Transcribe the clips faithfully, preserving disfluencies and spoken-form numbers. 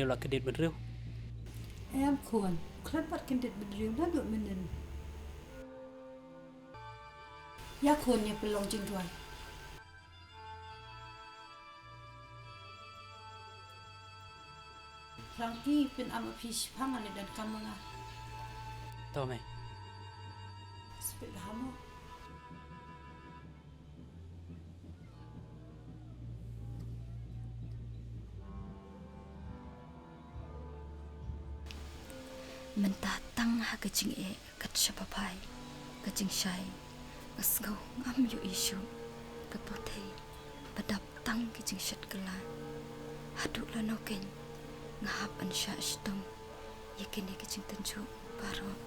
la kyndit bynriew. Em khun, khlem pat kyndit bynriew naduh mynnin. Ïa khun, ïa pynlong jingduwai. Rangki, pynam ïa phi shiphang, ale donkam ma nga. To mei. Spit bha mo. Mynta tang ha ka jingeh kat shaba phai, ka jingshai, nga sngew ngam ïohi shuh. Ka pyrthei ba dap tang ki jingshet kylla. Haduh lano keiñ nga hap ban shah shitom ïa kine ki jingtynjuh baroh.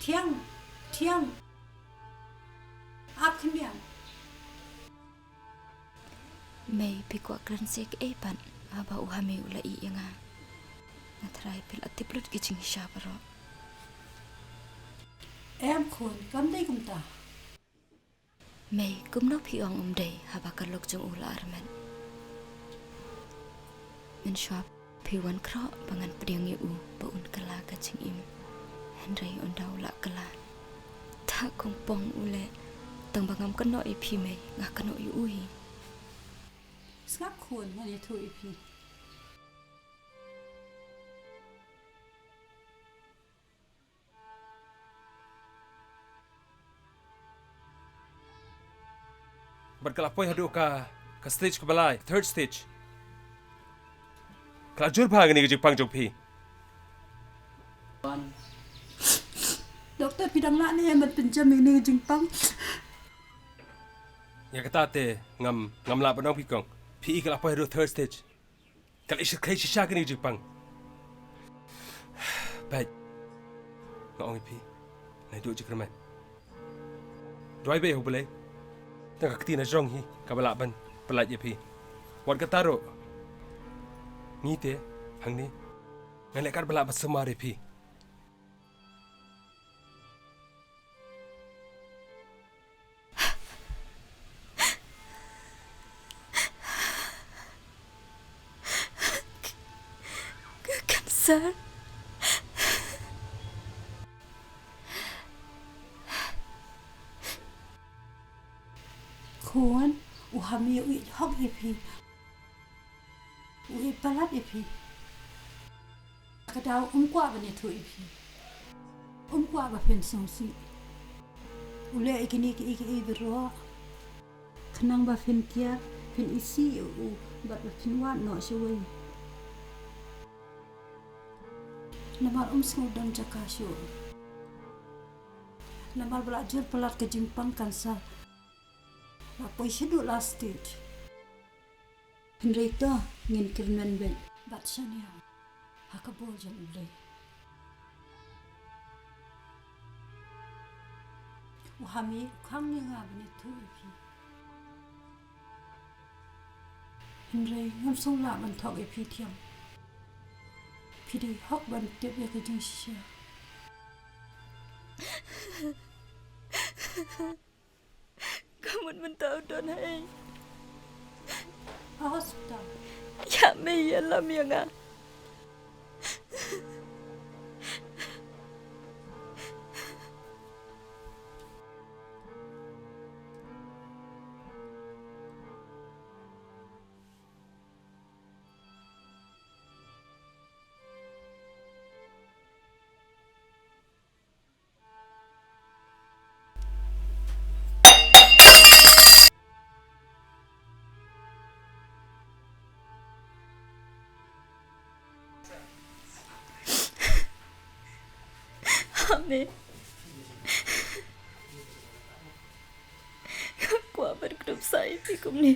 Thiang, Thiang. Ap khyndiat. Mei, phi kwah kren seh kaei pat haba u Hami u la ïeh ïa nga? Nga tharai phi la tip lut ki jingshisha baroh. Em khun, kam dei kumta. Mei, kumno phi ong um dei haba ka lok jong u la armet? Mynshuwa phi wan khroh ba ngan pdiang ïa u ba un kylla ka jingim. Hynrei ynda u la kylla, ta kong pong u leh, tang ba ngam kynnoh ïa phi Mei, nga kynnoh ïa u hi. Sngap khun, ngan ïathuh ïa phi. Bad ka la poi haduh ka, ka stage kaba lai, third stage. Ka la jur bha kane ka jingpang jong phi. Doktor, phi dang lah ne ban pynjem ïa kane ka jingpang? Ïa kata te ngam, ngam lah ban ong phi kong. Phi i ka la poi haduh third stage. Ka la i shisha kane ka jingpang. Peit. Nga ong ïa phi, naduh jingkyrmen, duwai beit ha U Blei. Tang ka kti na jrong hi kaba lah ban pyllait ïa phi. Wat kata ruh, ngi te hangne ngan leh kat ba lah ban sumar ïa phi. Ka cancer. Khun, u Hami u ïeit hok ïa phi. U ïeit palat ïa phi. Ka daw um kwah ban ïathuh ïa phi. Um kwah ba phin sngewsih. U leh ïa kine kiei kiei baroh khnang ba phin kiar, phin isih ïa u bad ba phin wad noh shawei. Namar um sngew don jaka shuh. Namar ba la jur palat ka jingpang cancer. La poi shaduh last stage. Hynrei to ngin kyrmen beit bad shaniah ha ka bor jong U Blei. U Hami u khang ïa nga ban ïathuh ïa phi. Hynrei ngam sngewlah ban thok ïa phi Thiang. Phi dei hok ban tip ïa ka jingshisha. Ka mut mynta u don ha ei? Ha hospital. Ïa me ïalam ïa nga. Amen. Kwah ban kdup sa ïa phi kumne.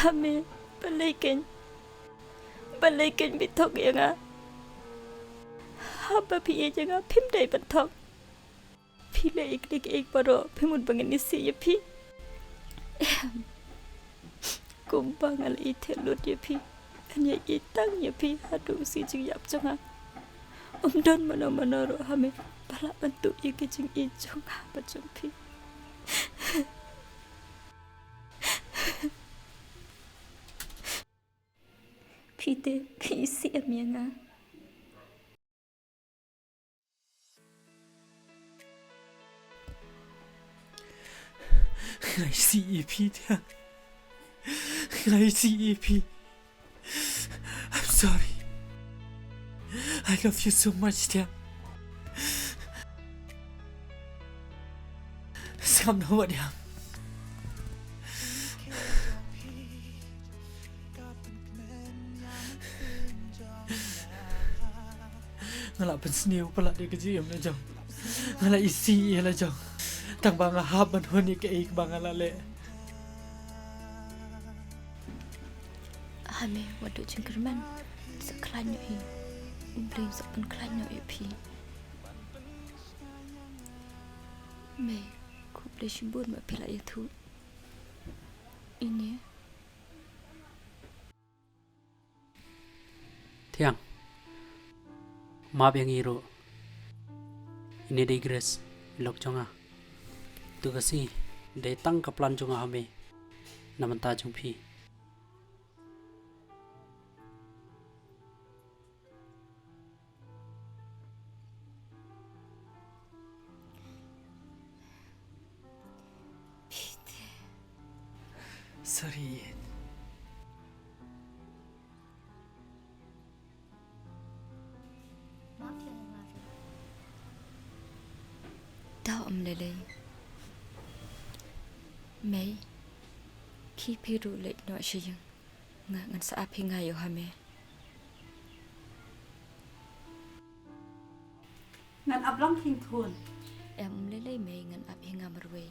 Hami, balei kein? Balei kein phi thok ïa nga? Haba phi ïeit ïa nga phim dei ban thok. Phi leh ïa kine kiei baroh phi mut ba ngan isih ïa phi. Em. Kumba nga la ïeit lut ïa phi, ngan ïeit tang ïa phi haduh u sngi jingïap jong nga. Ym don mano mano ruh ha me ba lah ban tuh ïa ka jingïeit jong nga bad jong phi. Phi te, phi isih em ïa nga? Nga isih ïa phi, Thiang. Nga isih ïa phi. I'm sorry. I love you so much, Thiang. Sngap noh wat, Thiang. Nga la pynsniew palat ïa ka jingim la jong. Nga la isih ïa la jong. Tang ba nga hap ban hun ïa kaei kaba nga la leh. Ha me, wat duh jingkyrmen. Sa khlaiñ noh hi. U Blei u sa pynkhlaiñ noh ïa phi. Me, khublei shibun ba phi la ïathuh. Ine. Thiang. Map ïa ngi ruh. Ine dei Grace, i lok jong nga. Tu ka sngi dei tang ka plan jong nga ha me. Na bynta jong phi. Sorry. Tau, ym lei lei. Mei, khie phi ruh leit noh sha ïing. Nga ngan sa ap hi nga ïoh ha me. Ngan ap lang hi khun. Em, ym lei lei mei, ngan ap hi nga marwei.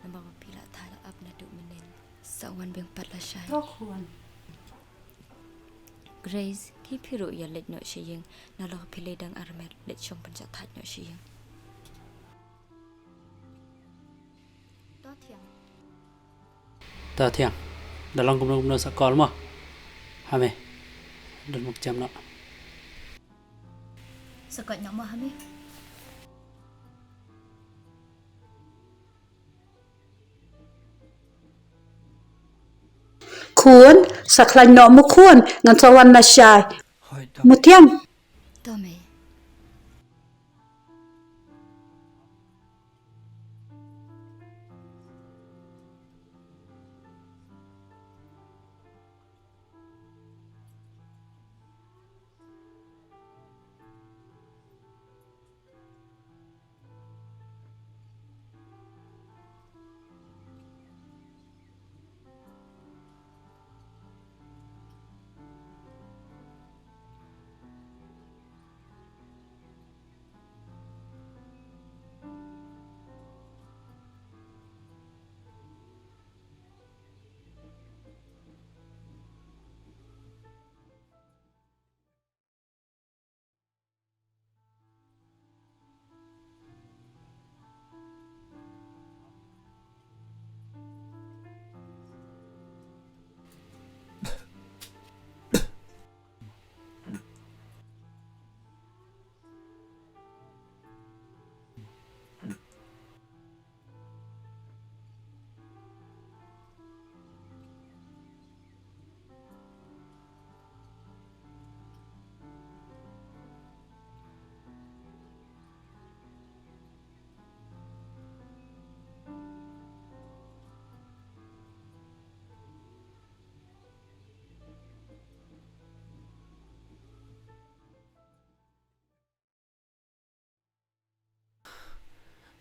Namar ba phi la thait ap naduh mynnin. Sa wan biang pat lashai. To khun. Grace, khie phi ruh ïa leit noh sha ïing. Nalor phi leit dang armet, leit shong pynjah thait noh sha ïing. To Thiang. To Thiang. Da long kumno kumno sa call mo. Ha me. Don mukjam noh. Sa koit noh mo ha me. Khun, sa khlaiñ noh mo khun, ngan sa wan lashai. Hooid, to. Mo Thiang. To mei.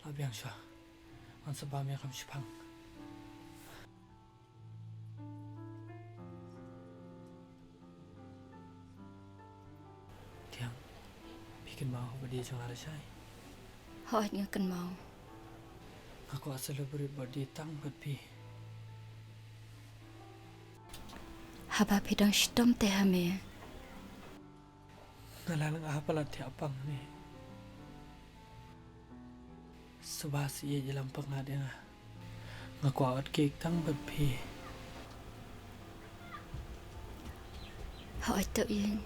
La biang shuwa. Ngan sa bam ïa ka shipang. Thiang, phi kynmaw ka birthday jong nga lashai? Hooid, nga kynmaw. Nga kwah celebrate birthday tang bad phi. Haba phi dang shitom te ha me. Nga la lynga palat thiah pang ne. Sngewbha shu ïalam pang ïa nga. Nga kwah ot kek tang bad phi. Hooid to Ian.